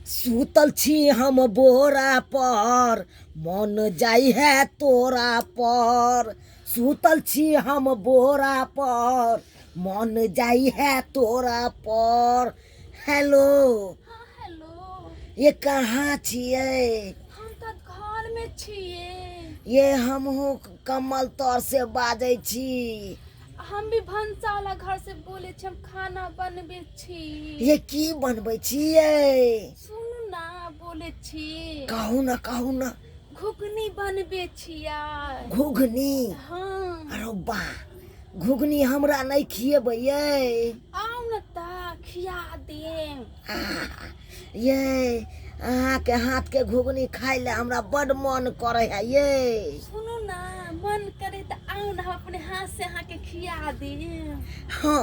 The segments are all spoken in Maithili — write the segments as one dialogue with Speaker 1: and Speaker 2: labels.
Speaker 1: सुतल छी हम बोरा पर मन जाइ है तोरा पर सुतल छी हम बोरा पर मन जाइ है तोरा पर हेलो
Speaker 2: हाँ हेलो
Speaker 1: ये कहाँ छियै
Speaker 2: हम तऽ घरमे छियै
Speaker 1: ये हमहूँ कमल तर से बाजै छी
Speaker 2: हम भी भनसा वाला घर से बोले छी हम खाना बनबे छी
Speaker 1: ये की बनबै छियै
Speaker 2: सुनू ना बोले छी
Speaker 1: कहू ना कहू ना
Speaker 2: घुघनी बनबे छियै
Speaker 1: घुघनी
Speaker 2: हाँ
Speaker 1: अरे बा घुघनी हमरा नहि खिएबै यै
Speaker 2: आउ न तऽ खिया देम
Speaker 1: यै अहाँके हाथके घुघनी खाय लए हमरा बड्ड मन करै है यै
Speaker 2: सुनू ना मन करे तऽ आउ ना हम अपने हाथ से अहाँके खिया देम
Speaker 1: हँ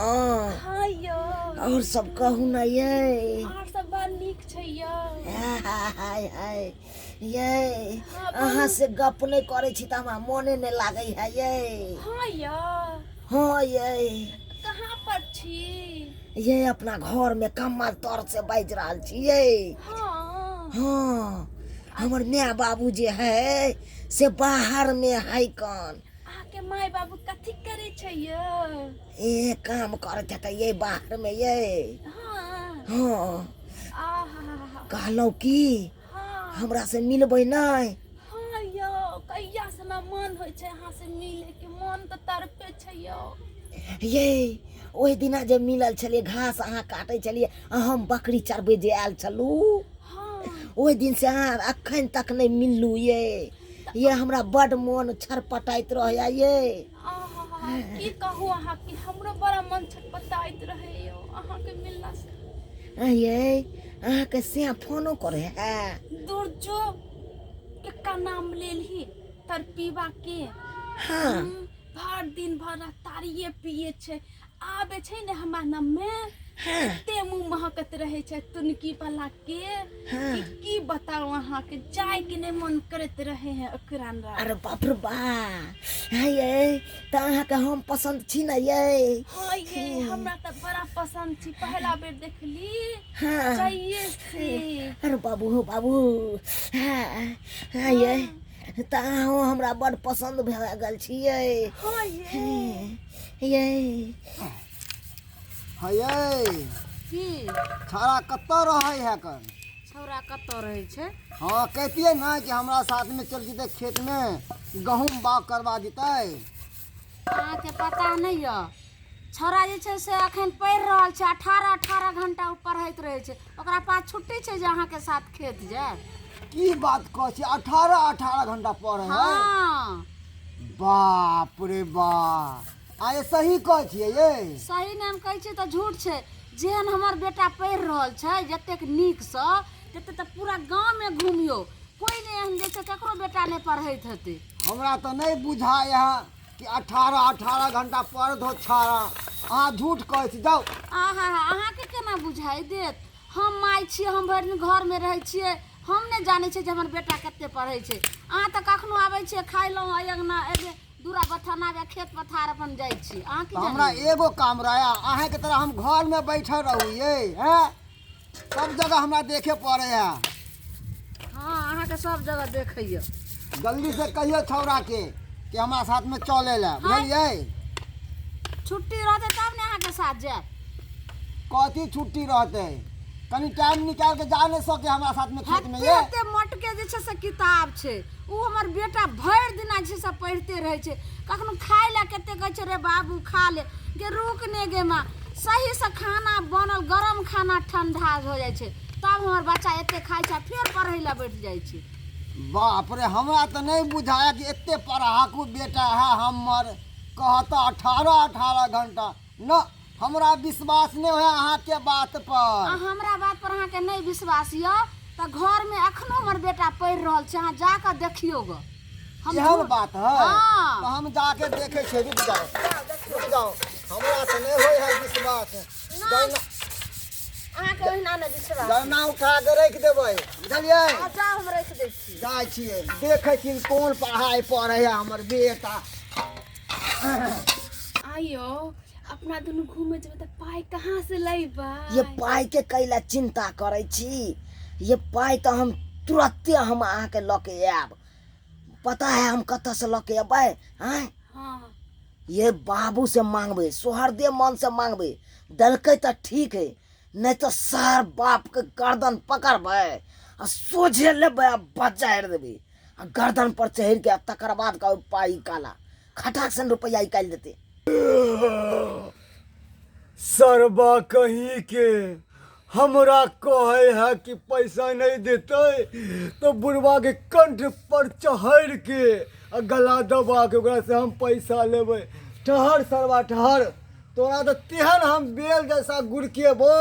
Speaker 2: हाँ यौ
Speaker 1: आओर सब कहू ने यै
Speaker 2: आओर सब बड़ नीक छै यौ
Speaker 1: हाय हाय यै
Speaker 2: हाँ,
Speaker 1: अहाँ से गप नहि करै छी तऽ हमरा मोने नहि लागै है यै
Speaker 2: हाँ यौ
Speaker 1: हाँ यै
Speaker 2: कहाँ पर छी
Speaker 1: ये अपना घर में कम्मल तर से बाजि रहल छियै
Speaker 2: हाँ
Speaker 1: हाँ हमर माय बाबू जे है से बाहर में है कन
Speaker 2: अहाँके माय बाबू कथी करै छै यौ
Speaker 1: ए काम करैत हेतै ये बाहर में ये
Speaker 2: हाँ
Speaker 1: हाँ
Speaker 2: आहा
Speaker 1: कहलहुँ की
Speaker 2: हाँ
Speaker 1: हमरा से मिलबै नहि
Speaker 2: हाँ यौ कहिया से हमरा मन होइ छै अहाँ से मिले के मन तऽ तड़पे छै यौ
Speaker 1: ये ओहि दिना जे मिलल छलियै घास अहाँ काटै छलियै आ हम बकरी चरबै जे आयल छलहुँ
Speaker 2: हाँ
Speaker 1: ओहि दिन से अहाँ अखन तक नहि मिललू ये ये हमरा बड मोन छरपटाइत रहैया ये
Speaker 2: आहा की कहू अहाँ कि हमरो बड़ा मन छटपटाइत रहै यौ अहाँके मिलला से
Speaker 1: ये अहाँके से फोनो करे है
Speaker 2: दूर जो केका नाम लेलही तर पीबा के
Speaker 1: हाँ
Speaker 2: भर दिन भर तारिये पिए छै आबे छै ने हमरा नमे
Speaker 1: हाँ
Speaker 2: एते मुँह महकत रहै छै तुनकी वाला के
Speaker 1: हाँ
Speaker 2: कि की बताउ अहाँके जाय के नहि मन करैत रहे है ओकरा ना
Speaker 1: अरे बाप रे बा है ये तऽ अहाँके हम पसन्द छी ने ये
Speaker 2: हाँ ये हमरा तऽ बड़ा पसन्द छी पहला बेर देखली
Speaker 1: हाँ
Speaker 2: चाहिए से
Speaker 1: अरे बाबू हो बाबू हाँ हाँ ये तऽ अहूँ हमरा बड़ पसन्द भए गेल छियै
Speaker 2: हाँ ये
Speaker 1: ये
Speaker 3: है यै
Speaker 4: की
Speaker 3: छाड़ा कतऽ रहै है कन
Speaker 4: छौड़ा कतऽ रहै छै
Speaker 3: हँ कहितियै ने कि हमरा साथमे चलि जेतै खेतमे गहूँम बाग करबा देतै
Speaker 4: अहाँके पता नहि यऽ छौड़ा जे छै से अखन पढ़ि रहल छै 18 18 घंटा ओ पढ़ैत रहै छै ओकरा पास छुट्टी छै जे अहाँके साथ खेत जायत
Speaker 3: की बात कहै छी 18 18 घंटा पढ़ै है
Speaker 4: हँ
Speaker 3: बाप रे बाप आये सही कहै छियै यै
Speaker 4: सही नहि हम कहै छियै तऽ झूठ छै जेहन हमर बेटा पढ़ि रहल छै जतेक नीकसँ तते तऽ पूरा गाँवमे घुमियौ कोइ नहि एहन जे छै ककरो बेटा नहि पढ़ैत हेतै
Speaker 3: हमरा तऽ नहि बुझाय है कि 18 18 घंटा पढ़ दो छाड़ा अहाँ झूठ कहै छी जाउ
Speaker 4: आहा अहाँके केना बुझाइ देत हम माय छियै हम भरि दिन घरमे रहै छियै हम नहि जानै छियै जे हमर बेटा कते पढ़ै छै अहाँ तऽ कखनो आबै छियै खाइ लहुँ एहि अङ्गना एबै दूरा बथान आबै खेत पथार अपन जाइ छी अहाँ की
Speaker 3: तऽ हमरा
Speaker 4: जानै
Speaker 3: एगो काम रहे अहाँके तरह हम घरमे बैठल रहू ये हैं सब जगह हमरा देखे पड़े है
Speaker 4: हँ अहाँके सब जगह देखैए
Speaker 3: जल्दी से कहियो छौड़ा के कि हमरा साथ में चले ला बुझलियै
Speaker 4: छुट्टी रहतै तब ने अहाँके साथ जायब
Speaker 3: कथी छुट्टी रहतै कनी टाइम निकाल के जा नहीं सके हमरा साथ में खेत में
Speaker 4: हत्ते
Speaker 3: ये
Speaker 4: हत्ते मोटके जे छै से किताब छै ओ हमर बेटा भरि दिना जे छै से पढ़िते रहै छै कखनो खाय लए कते कहै छै रे बाबू खा ले गे रुक ने गे माँ सहीसँ खाना बनल गरम खाना ठंडा हो जाइ छै तब हमर बच्चा एते खाइ छै आ फेर पढ़ै लए बैठ जाइ छै
Speaker 3: बाप रे हमरा तऽ नहीं बुझाया कि एते पढ़ाकू बेटा है हमर कहता 18 18 घंटा न हमरा विश्वास नहि होय अहाँके बात
Speaker 4: आ
Speaker 3: पर
Speaker 4: हमरा बात पर अहाँके नहि विश्वास यऽ तऽ घरमे एखनो हमर बेटा पढ़ि रहल छै अहाँ जा कऽ देखियौ गऽ हम
Speaker 3: एहन
Speaker 4: झूठ-
Speaker 3: बात है
Speaker 4: हाँ।
Speaker 3: तऽ हम जाके देखै छियै रुकि जाओ रुकि जाओ हमरा तऽ नहि होइ है विश्वास जौना
Speaker 4: अहाँके ओहिना नहि विश्वास
Speaker 3: जौना उठा के राखि देबै बुझलियै
Speaker 4: आ जाउ हम राखि दै छी
Speaker 3: जाइ छियै देखै छियै कोन पढ़ाइ पढ़ै है हमर बेटा
Speaker 2: आइयो अपना दुनू घूमे जेबै तऽ पाइ कहाँ से लैबै
Speaker 1: ये पाइ के कैला चिंता करै छी ये पाइ तऽ हम तुरत्ते हम अहाँके लऽ के आयब। पता है हम कतऽसँ लऽ के अयबै? आँय?
Speaker 2: हाँ।
Speaker 1: ये बाबू से मांगबै, सोहरदे मन से मांगबै, देलकै तऽ ठीक है, नहीं तऽ सार बाप के गर्दन पकड़बै आ सोझे लेबै आ बजारि देबै आ गर्दन पर चढ़ि के आ तकर बाद कहबै पाइ काला खटाक सन रुपैआ निकालि देतै।
Speaker 3: सरबा कहीं के हमरा कहे है कि पैसा नहीं देते तो बुढ़वा के कंठ पर चढ़ के आ गला दबा के ओकरा से हम पैसा लेबै। ठहर सरबा ठहर, तोरा तो तेहन हम बेल जैसा गुड़केबो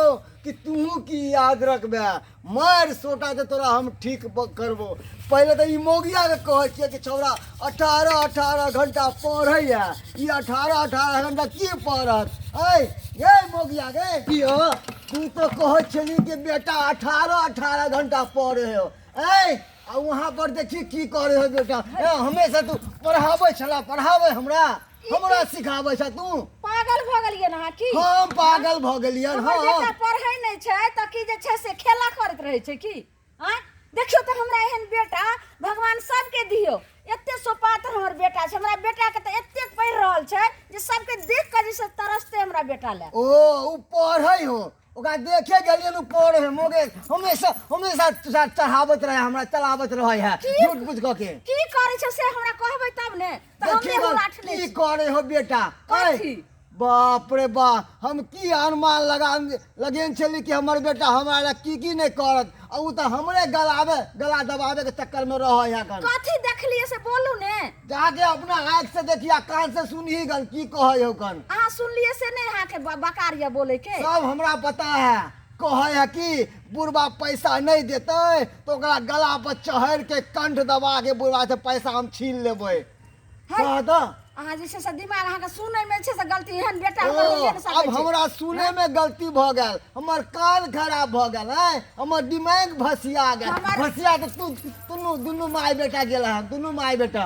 Speaker 3: कि तूहू की याद रखबे। मार सोटा के तोरा हम ठीक करबो। पहले तो ई मौगिया के कहै छियै कि छौड़ा 18 18 घंटा पढ़ैया, ई 18 18 घंटा की पढ़त? ऐ ये मौगिया गे की हो, तू तो कहै छली कि बेटा 18 18 घंटा पढ़े हो, ऐ आ वहाँ पर देखी की करे हो बेटा। ए, हमेशा तू पढ़ाबै छला, पढ़ाबै हमरा, हमरा सिखाबै छ तू।
Speaker 4: पागल भऽ गेलियै ने अहाँ की?
Speaker 3: हम पागल भऽ गेलियै।
Speaker 4: हमर
Speaker 3: हाँ।
Speaker 4: बेटा पढ़ै नहि छै तऽ की जे छै से खेला करैत रहै छै की? आँय देखियौ तऽ हमरा एहन बेटा भगवान सबके दियौ। एते सोपात्र हमर बेटा छै, हमरा बेटाके तऽ एतेक पढ़ि रहल छै जे सबके देख कऽ जे से तरसतै हमरा बेटा लए।
Speaker 3: ओ उ पढ़ै हो, ओकरा देखे गेलियै उ पढ़ै हो, मगे हमेशा हमेशा चढ़ाबैत रहै, हमरा चलाबैत रहै है झूठ मूठ कऽ के।
Speaker 4: की करै छै से हमरा कहबै तब ने, तऽ
Speaker 3: देखी
Speaker 4: हमरे
Speaker 3: गन,
Speaker 4: हुराठ लै
Speaker 3: की
Speaker 4: छी।
Speaker 3: करे हो बेटा?
Speaker 4: कथी?
Speaker 3: ऐ, बाप रे बाप, हम की अनुमान लगा लगेन छली कि हमर बेटा हमरा लए की की नहि करत, आ उ तऽ हमरे गलाबे गला दबाबे के चक्कर में रहै है गन।
Speaker 4: कथी देखलियै से बोलू ने।
Speaker 3: जाके अपना आँख से देखिया, कान से सुनही गन की कहै हो गन।
Speaker 4: अहाँ सुनलियै से नहि? अहाँके बकार यऽ बोलै के
Speaker 3: सब हमरा पता है। कहै है कि बुढ़बा पैसा नहीं देतै तो ओकरा गला पर चढ़ के कंठ दबा के बुढ़बा से पैसा हम छीन लेबै।
Speaker 4: है।
Speaker 3: कह दऽ।
Speaker 4: अहाँ जे छै से दिमाग अहाँके सुनैमे छै से गलती, एहन बेटा
Speaker 3: ओ,
Speaker 4: हमर होइए नहि सकै
Speaker 3: अब
Speaker 4: छै।
Speaker 3: हमरा सुने में गलती भऽ गेल, हमर कान खराब भऽ गेल है, हमर दिमाग भसिया गेल। भसिया तऽ तू दुनू दुनू माय बेटा गेल हन, दुनू माय बेटा।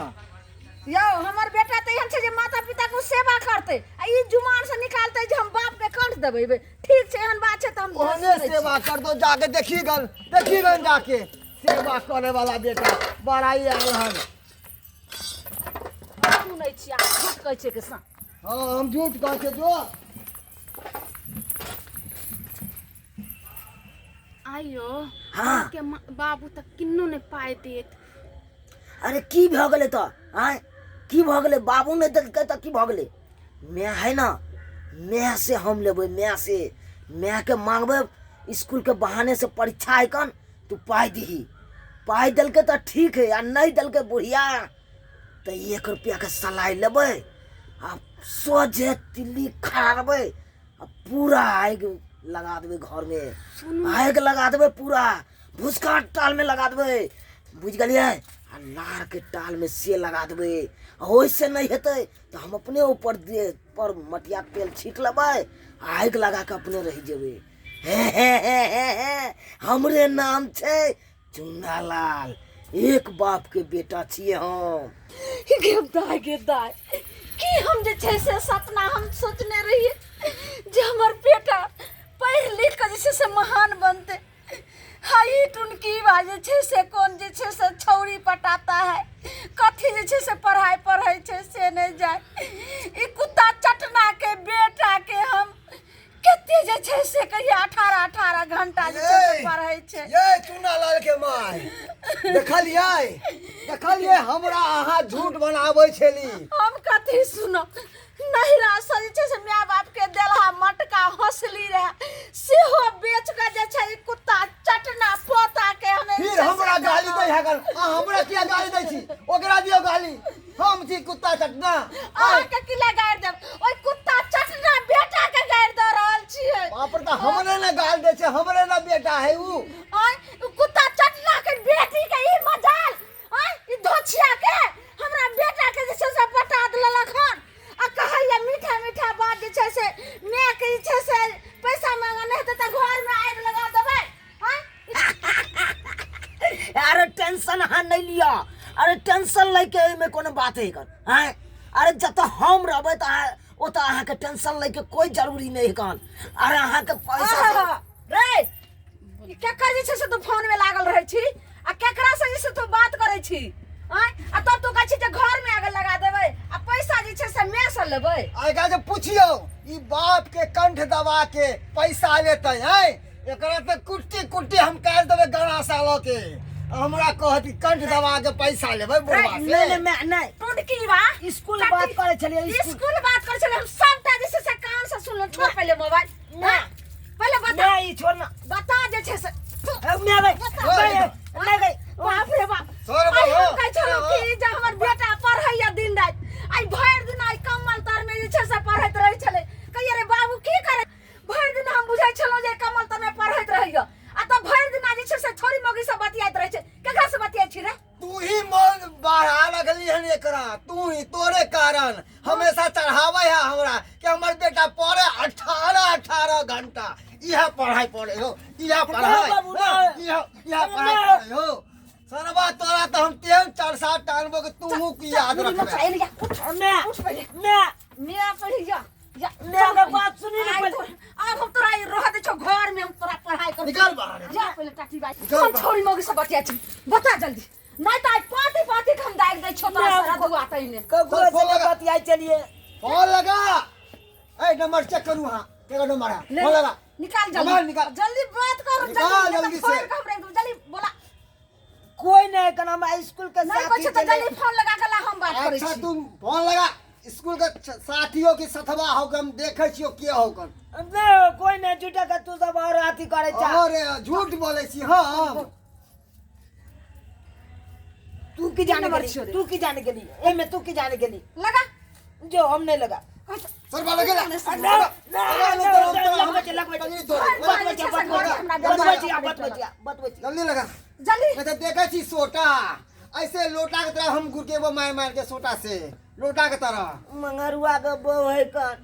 Speaker 4: यौ हमर बेटा तऽ एहन छै जे माता पिता के सेवा करतै आ ई जुमान से निकालतै जे हम बाप के कंठ दबेबै। ठीक छै, एहन बात छै तऽ हम
Speaker 3: ओहने
Speaker 4: सुनै छी।
Speaker 3: सेवा कर दो, जाके देखी गन, देखी गन जाके सेवा करे वाला बेटा बड़ाई आयल हन।
Speaker 4: सुनै छी अहाँ झूठ कहै छियै के सा?
Speaker 3: हाँ हम झूठ कहै छियै जो।
Speaker 2: आइयो
Speaker 1: हाँ।
Speaker 2: अहाँके बाबू तऽ किन्नो नहि पाइ देत।
Speaker 1: अरे की भऽ गेलै तऽ? आँय की भऽ गेलै? बाबू नहि देलकै तऽ की भऽ गेलै? माय है ना, माय से हम लेबै, माय से, मायके मांगबै स्कूलके बहाने से परीक्षा है कन तू पाइ दही। पाइ देलकै तऽ ठीक है, आ नहि देलकै बुढ़िया तऽ 1 रुपैआके सलाइ लेबै आ सोझे तिल्ली खड़ारबै आ पूरा आगि लगा देबै घरमे, आगि लगा देबै, पूरा भुसका टालमे लगा देबै, बुझि गेलियै? आ नारके टालमे से लगा देबै। आ ओहिसँ नहि हेतै तऽ हम अपने ऊपर देह पर मटिया तेल छीट लेबै आ आगि लगा कऽ अपने रहि जेबै। हे हे हे हे हे, हमरे नाम छै चुन्नालाल, एक बाप के बेटा छियै हम।
Speaker 4: गे दाय, गे दाय, की हम जे छै से सपना हम सोचने रहियै जे हमर बेटा पढ़ि लिख कऽ जे छै से महान बनतै। हाँ ई टुनकी बा जे छै से कोन जे छै से छौरी पटाता है, कथी जे छै से पढ़ाइ पढ़ै छै से नहि जाय। ई कुत्ता चटना के बेटा के हम कते जे छै से कहिया 18 18 घंटा जे छै से पढ़ै छै।
Speaker 3: ये चुनालाल के माय, देखलियै देखलियै हमरा अहाँ झूठ बनाबै छली।
Speaker 4: हम कथी सुनब? नहिरा से जे छै से माय बाप के देलहा मटका हंसली रहे सेहो बेच के जे छै ई कुत्ता चटना पोता के हमे जे
Speaker 3: फिर
Speaker 4: छै से
Speaker 3: हमरा गाली
Speaker 4: देलहुँ।
Speaker 3: दै है गन, अहाँ हमरा किया गाली दै छी? ओकरा दियौ गाली, हम छी कुत्ता चटना।
Speaker 4: अहाँके की लए गारि देब? ओहि कुत्ता चटना बेटा के गारि दऽ रहल छियै।
Speaker 3: बाप रे, तऽ हमरे ने गाली दै छै, हमरे ने बेटा है उ।
Speaker 4: आँय उ कुत्ता चटना के बेटी के ई मजाल, आँय ई धोछिया के हमरा बेटा के जे छै से पटा देलक हन आ कहैया मीठा मीठा बात जे छै से माय के जे छै से पैसा मांगऽ नहि हेतै तऽ घर में आगि लगा देबै। आँय
Speaker 1: अरे टेंशन अहाँ नहि लिअ, अरे टेंशन लैके एहिमे कोनो बात है कन? आँय अरे जतऽ हम रहबै तऽ अहाँ ओतऽ अहाँके टेंशन लैके कोइ जरूरी नहि है कन। अरे अहाँके पैसा
Speaker 4: रे ई केकर जे छै से तू फोन में लागल रहै छी आ केकरा से जे छै तू बात करै छी आँय आ तब तू कहै छी जे घर में आग लगा देबै आ पैसा जे छै से मैं से लेबै।
Speaker 3: आ एकरा जे पुछियौ ई बाप के कंठ दबा के पैसा लेतै है, एकरा तऽ कुट्टी कुट्टी हम काटि देबै गला सालो के। हमरा कहत कि कंठ दबा के पैसा लेबै बुढ़वा से।
Speaker 1: नहीं नहीं, मैं नहीं
Speaker 4: टुटकी बा
Speaker 1: स्कूल बात करे छलियै, स्कूल।
Speaker 4: स्कूल बात करे छलियै, हम सबटा जे छै से कान से सुनलहुँ। छोड़ पहिले मोबाइल।
Speaker 1: ना।
Speaker 4: पहिले बता।
Speaker 1: नहीं, छोड़ ना।
Speaker 4: बता जे छै से
Speaker 1: ए, मैं गई,
Speaker 4: बता।
Speaker 1: मैं नहीं गई।
Speaker 4: बाप रे बाप।
Speaker 3: सर
Speaker 4: आइ हम
Speaker 3: बाबू,
Speaker 4: कहै छलहुँ
Speaker 3: सर
Speaker 4: कि जे हमर बेटा पढ़ैया दिन राति, आइ भरि दिन आइ कम्बल तरमे जे छै से पढ़ैत रहै छलै। कहियै रे बाबू की करै भरि दिन, हम बुझै छलहुँ जे कम्बल तरमे पढ़ैत रहैया, आ तब भरि दिन जे छै से छोरी मौगी सब बतियाइत रहै छै। केकरा से बतियाइ छी रे?
Speaker 3: तू ही मन बढ़ा लगली हन एकरा, तू ही, तोरे कारण हमेशा चढ़ावे है हमरा कि हमर बेटा पढ़े 18 18 घंटा इहा पढ़ाई पढ़े हो, इहा पढ़ाई
Speaker 1: बाबू, ना।
Speaker 3: इहा इहा पढ़ाई पढ़े हो। सरवा तोरा तो हम तेल चरसा टानबो के तू की याद रखबे।
Speaker 4: उठ
Speaker 1: मैं
Speaker 4: उठ पहिले।
Speaker 1: मैं
Speaker 4: मैं पढ़ी जा जा।
Speaker 1: मैं अगर बात सुनी नहीं
Speaker 4: आइ
Speaker 1: पहिले।
Speaker 4: आब हम तोरा ई रह दै छौ घर में, हम तोरा पढ़ाई कर।
Speaker 3: निकल बाहर।
Speaker 4: जा पहिले टाटी बाई।
Speaker 3: निकल
Speaker 4: हम
Speaker 3: बाहर।
Speaker 4: छोरी मौगी से बतिया छी, बता जल्दी, नहीं तो आइ पाती पाती के हम दाग दै छौ तोरा
Speaker 1: ना,
Speaker 4: सारा दुआ तैने।
Speaker 1: ककरो
Speaker 3: चल, फोन
Speaker 1: से
Speaker 3: लगा।
Speaker 1: बतियाइ चलिए।
Speaker 3: फोन लगा, ए नंबर चेक करू। हां, केकर नंबर है?
Speaker 4: ले,
Speaker 3: फोन लगा।
Speaker 4: निकाल जल्दी।
Speaker 3: निकाल, निकाल।
Speaker 4: जल्दी बात कर।
Speaker 3: निकाल
Speaker 4: जल्दी
Speaker 3: जल्दी से।
Speaker 4: फोन कर हमरा एकदम जल्दी बोला।
Speaker 1: कोई नहीं कना, हम स्कूल के
Speaker 4: नहीं
Speaker 1: साथी
Speaker 4: कुछ तो
Speaker 1: छलै।
Speaker 4: जल्दी फोन लगा के ला, हम बात करै
Speaker 3: अच्छा
Speaker 4: छी।
Speaker 3: तुम फोन लगा, स्कूल के साथियों के सथवा हो के हम देखे छियो के हो कर।
Speaker 1: नहीं, कोई नहीं, झूठा का तू सब और अथी करे छा।
Speaker 3: अरे झूठ बोले छी हम?
Speaker 1: तू की जाने
Speaker 4: नंबर
Speaker 1: गेली?
Speaker 4: छियो रे?
Speaker 1: तू की जाने गेली एमे? तू की जाने गेली?
Speaker 4: लगा।
Speaker 1: जो हम नहीं लगा।
Speaker 3: सरवा लगे ला।
Speaker 1: ना, ना, लगबै छी, लगबै छी। बतबै छी, बतबै छी, बतबै छी, बतबै छी, बतबै छी।
Speaker 3: जल्दी लगा।
Speaker 4: जल्दी।
Speaker 3: मैं तो देखे छी सोटा ऐसे लोटा के तरह हम गुड़केबो मार मार के, सोटा से लोटा के तरह।
Speaker 1: मंगरुआ के बहू है कन,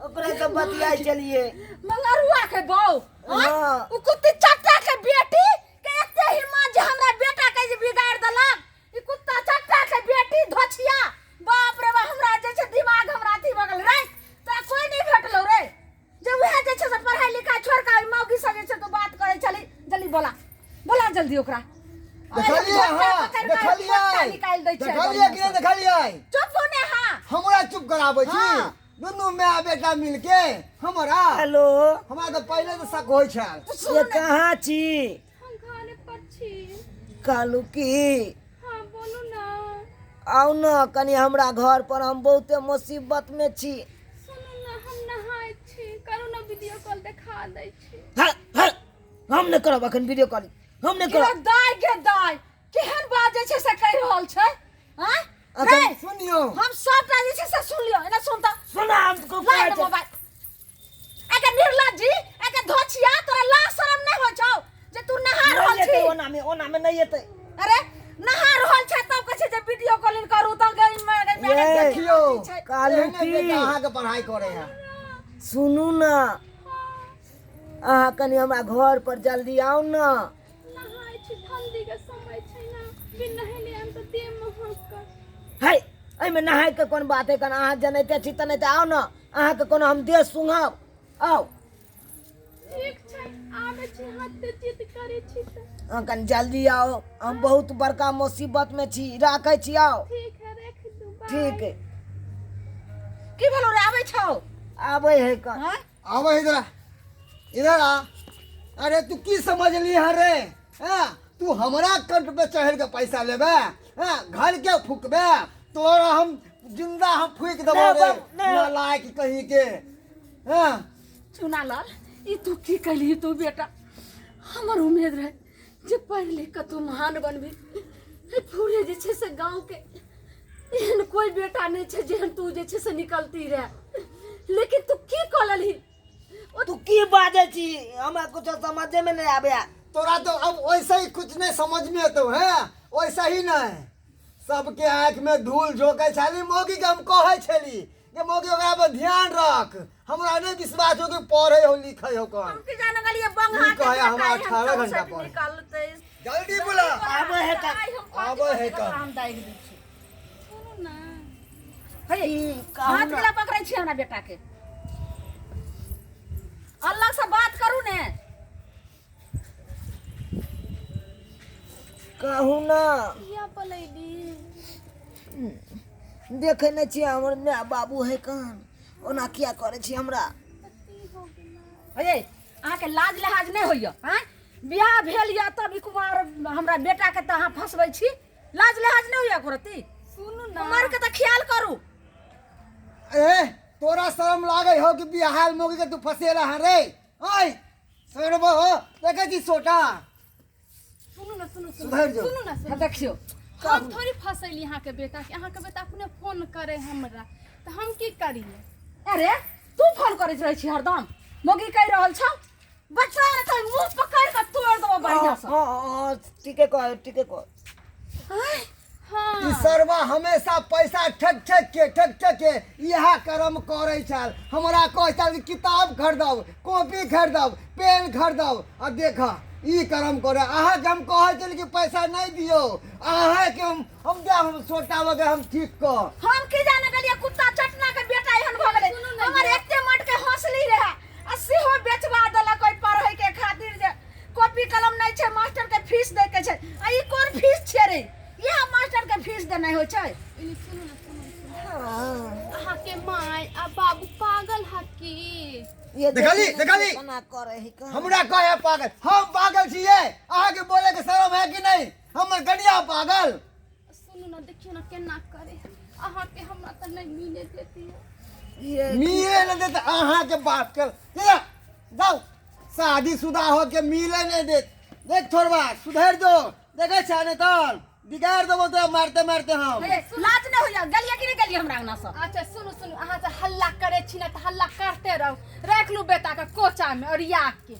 Speaker 1: ओकरा से बतियाइ चलिए।
Speaker 4: मंगरुआ के बहू?
Speaker 1: हाँ।
Speaker 4: उ कुत्ती चट्टा के बेटी के एते हिम्मत जे हमरा बेटा के जे बिगाड़ देलक ई कुत्ता चट्टा के बेटी धोछिया। बाप रे बाप, हमरा जे छै दिमाग हमरा अथी भऽ गेल रे। तोरा कोई नहीं भेटलौ रे जे उहे जे छै से पढ़ाई लिखाई छोड़ के मौगी से जे छै तू बात करै छली? जल्दी बोला, बोला जल्दी ओकरा।
Speaker 3: देखलियै? हां, देखलियै?
Speaker 4: निकालि दै छै।
Speaker 3: देखलियै कि नहि देखलियै?
Speaker 4: चुप हो ने। हां,
Speaker 3: हमरा चुप कराबै छी?
Speaker 4: हाँ।
Speaker 3: दुनू माय बेटा मिलके हमरा।
Speaker 1: हेलो।
Speaker 3: हमरा तऽ पहिले तऽ शक होइ छल।
Speaker 1: ये कहाँ छी?
Speaker 2: हम घरे पर छी।
Speaker 1: कहलू की,
Speaker 2: हाँ, बोलू ना।
Speaker 1: आउ न कनि हमरा घर पर, हम बहुते मुसीबत में छी।
Speaker 2: सुनू ना, हम नहाय छी, करू ना वीडियो कॉल, देखा दै छी।
Speaker 1: हँ, हँ, हम नहि करब अखन वीडियो कॉलिंग, हम नहि
Speaker 4: गे
Speaker 1: करब।
Speaker 4: दाय, गे दाय, केहन बात जे छै से कहि रहल छै? आँय
Speaker 1: अखन
Speaker 4: रे,
Speaker 3: सुनियौ।
Speaker 4: हम सबटा जे छै से सुन लियौ। एना सुन तऽ।
Speaker 1: सुना, हम को
Speaker 4: लाइ ने मोबाइल। एके निर्लज जी, एके धोछिया, तोरा लाज शरम नहि होइ छौ जे तू नहा रहल
Speaker 1: नहि
Speaker 4: छी?
Speaker 1: एतै ओना में, ओना में नहि एतै।
Speaker 4: अरे नहा रहल छै तब कहै छै जे वीडियो कॉलिंग करू तऽ गई में गई में।
Speaker 1: ये,
Speaker 3: देखियौ।
Speaker 1: कालू
Speaker 3: एहने
Speaker 1: की?
Speaker 3: बेटा अहाँके पढ़ाई करे है।
Speaker 1: सुनू न, अहाँ कनि हमरा घर पर जल्दी आउ न।
Speaker 2: नहाय छी, ठंडी के समय छै ना, बिन नहेले हम तऽ देह महकत।
Speaker 1: है, एहिमे नहायके कोन बात है? कन अहाँ जनैते छी तनैते आउ न, अहाँके कोनो हम देह सुंघब, आउ।
Speaker 2: ठीक छै, आबै छी, हाथ ते जिद करै छी तऽ।
Speaker 1: अहाँ कनि जल्दी आउ, हम बहुत बड़का मुसीबत में छी। राखै छी, आउ।
Speaker 2: ठीक है, राखि दू, बाय।
Speaker 1: ठीक है।
Speaker 4: की भेलौ रे? आबै छौ?
Speaker 1: आबै है कन।
Speaker 4: आँय?
Speaker 3: आबै इधर आ, इधर आ। अरे तू की समझली हँ रे? हाँ, तू हमरा कंठ पे चढ़ के पैसा लेबे? हाँ, घर के फूकबे? तोरा हम जिंदा हम फूक देबो
Speaker 1: नहीं
Speaker 3: रे।
Speaker 1: बाबू, नहीं।
Speaker 3: नालायक कहीं के। हाँ।
Speaker 4: चुना लाल, ई तू की कैलही तू बेटा? हमर उम्मीद रहे जे पढ़ि लिख कऽ तू महान बनबी। हे पूरे जे छै से गाँव के एहन कोई बेटा नहि छै जेहन तू जे छै से निकलती रहे, लेकिन तू की कऽ लेलही?
Speaker 1: तू की बाजै छी, हमरा कुछो समझे में नहीं आबै।
Speaker 3: तोरा तो अब वैसे ही कुछ नहीं समझ में तो है, वैसे ही नहीं। सबके आँख में धूल झोंकै छली मौगी के। हम कहै छली जे मौगी ओकरा पर ध्यान रख, हमरा नहीं विश्वास हो कि पढ़े हो लिखे हो कौन।
Speaker 4: हम की जाने गेलियै बंगहा
Speaker 3: की
Speaker 4: के
Speaker 3: कहै
Speaker 4: बेटा
Speaker 3: हमरा
Speaker 4: एहन
Speaker 3: 18 घंटा
Speaker 4: चौंसठ
Speaker 3: पढ़े।
Speaker 4: निकलतै।
Speaker 3: जल्दी बुला।
Speaker 1: आबै है का?
Speaker 4: आइ हम पाँच
Speaker 3: आबै है
Speaker 4: बजे
Speaker 3: का?
Speaker 4: हम दागि दै छी।
Speaker 2: सुनू ना।
Speaker 4: हे,
Speaker 1: की कहू
Speaker 4: हाथ
Speaker 1: न।
Speaker 4: केला पकड़ै छी हमरा बेटा के? अल्लाह से बात करू ने।
Speaker 1: कहू ना।
Speaker 2: किया पलैली?
Speaker 1: देखै नहि छियै हमर माय बाबू है कन, ओना किया करै छी हमरा?
Speaker 2: की हो गेलै?
Speaker 4: अरे अहाँके लाज लिहाज नहि होइए? आँय, बियाह भेल यऽ तब ई कुमार हमरा बेटाके तऽ अहाँ फँसबै छी। लाज लिहाज नहि होइए एको रत्ती?
Speaker 2: सुनू ना।
Speaker 4: उमरके तऽ ख्याल करू।
Speaker 3: ए, तोरा शरम लागे हो कि बिहार मोगी के तू फसेला है रे? ओए सरबो हो, देखे छी सोटा।
Speaker 2: सुनू ना, सुनू, सुनू।
Speaker 3: सुधरि जो।
Speaker 2: सुनू ना, सुनू।
Speaker 4: हाँ, देखियौ।
Speaker 2: हम थोड़ी फसैली अहाँके बेटा के। अहाँके बेटा अपने फोन करे हमरा, तऽ हम की करियै?
Speaker 4: अरे तू फोन करैत रहै छी हरदम, मोगी कहि रहल छौ बच्चा ने तऽ मुँह पकड़ि कऽ तोड़ि देबो बढ़िआँ सँ।
Speaker 1: हाँ हाँ, ठीके कह, ठीके कह।
Speaker 4: आँय,
Speaker 2: हाँ।
Speaker 3: ई सरवा हमेशा पैसा ठक ठक के, ठक ठक के इएह कर्म करै छल। हमरा कहै छल कि किताब खरीदब, कॉपी खरीदब, पेन खरीदब, आ देख ई कर्म करे। अहाँके हम कहै छली कि पैसा नहि दियौ। अहाँके हम देब, हम सोटा वगैरह हम ठीक कऽ।
Speaker 4: हम की जाने गेलियै कुत्ता चटना के बेटा एहन भऽ गेलै।
Speaker 2: सुनू ने।
Speaker 4: हमर
Speaker 2: ये।
Speaker 4: एते मट के हौसली रहै आ सेहो बेचवा देलक ओहि पढ़ै के खातिर, जे कॉपी कलम नहि छै, मास्टर के फीस दै के छै। आ ई कोन फीस छै रे? इएह मास्टर के फीस देनाइ होइ छै?
Speaker 2: इने सुनू ना, सुनू, सुनू। अहाँके माय आ बाबू पागल है की?
Speaker 1: ये
Speaker 3: देखली,
Speaker 1: देखी ने
Speaker 3: देखली।
Speaker 1: केना करे है कन।
Speaker 3: हमरा कहे पागल? हम पागल छियै? अहाँके बोले के शरम है कि नहीं? हमर कनिया पागल।
Speaker 2: सुनू ना, देखियौ ना केना करे अहाँके। हमरा तऽ नहि मिले देती।
Speaker 1: ये
Speaker 3: मिले नहीं देत अहाँके बाप के। चला जाओ, शादी शुदा हो के मिले नहीं देत। देख छोड़वा, सुधर जो। देखे छै ने तन बिगाड़ देबो तो मारते मारते हम।
Speaker 4: हे, लाज नहि होइया? गेलियै कि नहि गेलियै हमरा अंगना सँ?
Speaker 2: अच्छा सुनू, सुनू, अहाँ से हल्ला करे छी ना तऽ हल्ला करते रहू। राखि लू बेटाके कोचामे ओरिया के।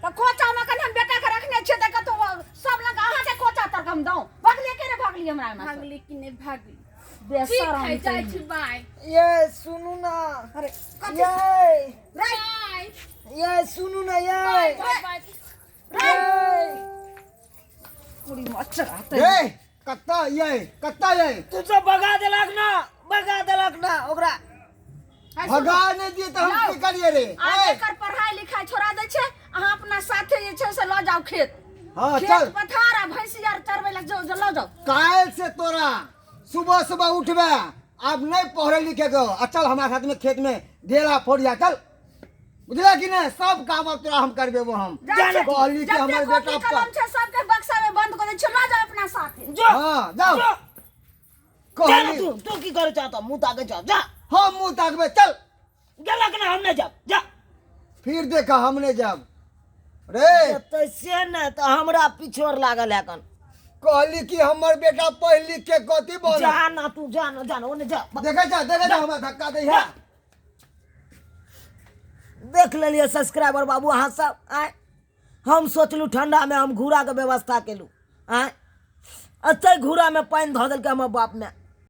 Speaker 4: तऽ कोचामे कनि हम बेटाके रखने छियै तऽ कतौ सब लग अहाँके कोचा तक हम दौं? भगलियै के नहि भगलियै हमरा अंगना सँ?
Speaker 2: भागली कि नहि भागली? ठीक
Speaker 4: बेशरम।
Speaker 2: है, जाइ छी, बाय।
Speaker 1: ये सुनू ना।
Speaker 4: अरे कथी?
Speaker 1: ये
Speaker 4: राइ
Speaker 2: बाय।
Speaker 1: ये सुनू ना, ये
Speaker 2: बाय, बाय, बाय।
Speaker 1: ये
Speaker 4: पूरी मच्छर आते।
Speaker 3: ए, कत्ता ये, कत्ता ये?
Speaker 1: तू सब भगा देलक ना, भगा देलक ना ओकरा।
Speaker 3: भगा नहीं दिए तो हम की करिए रे?
Speaker 4: आ
Speaker 3: ए,
Speaker 4: एकर पढ़ाई लिखाई छोड़ा दै छै। अहाँ अपना साथे जे छै से लऽ जाउ खेत,
Speaker 3: हाँ
Speaker 4: खेत
Speaker 3: चल।
Speaker 4: पथार आ भैंसी आर चरबै लए जाउ, लऽ जाउ।
Speaker 3: काल्हि से तोरा सुबह सुबह उठबे, आब नहीं पढ़े लिखे के, आ चल हमारे साथ में खेत में ढेला फोड़िया चल। बुझला कि नहीं? सब काम अब तोरा हम करबेबो हम।
Speaker 4: जाइ छै।
Speaker 3: कहली कि
Speaker 4: जते
Speaker 3: हमर
Speaker 4: कॉपी
Speaker 3: बेटा
Speaker 4: कलम छै सबके बक्सा में बंद कऽ दै छै, लऽ जाउ अपना साथे।
Speaker 1: जो।
Speaker 3: हाँ, जाओ।
Speaker 1: जो जा ना।
Speaker 3: कहली
Speaker 1: तू तू की करे चाहता? मुंह ताके जा, जा।
Speaker 3: हम मुंह ताकबे? चल।
Speaker 1: गेलक ना, हम नहीं जाब, जा।
Speaker 3: फिर देखा, हम नहीं जाब रे।
Speaker 1: तऽ से ने तऽ हमरा पिछोर लागल है कन।
Speaker 3: कहली कि हमर बेटा पढ़ लिख के कथी बन।
Speaker 1: जा ना तू, जा ना, जा ना, ओने जा।
Speaker 3: देखे जा, देखे जा, हमरा धक्का दे है।
Speaker 1: देख लेलियै सब्सक्राइबर बाबू अहाँ सब। आँय, हम सोचलहुँ ठंडामे हम घूराके व्यवस्था केलहुँ। आँय, एतै घूरामे पानि धऽ देलकै हमर बाप ने।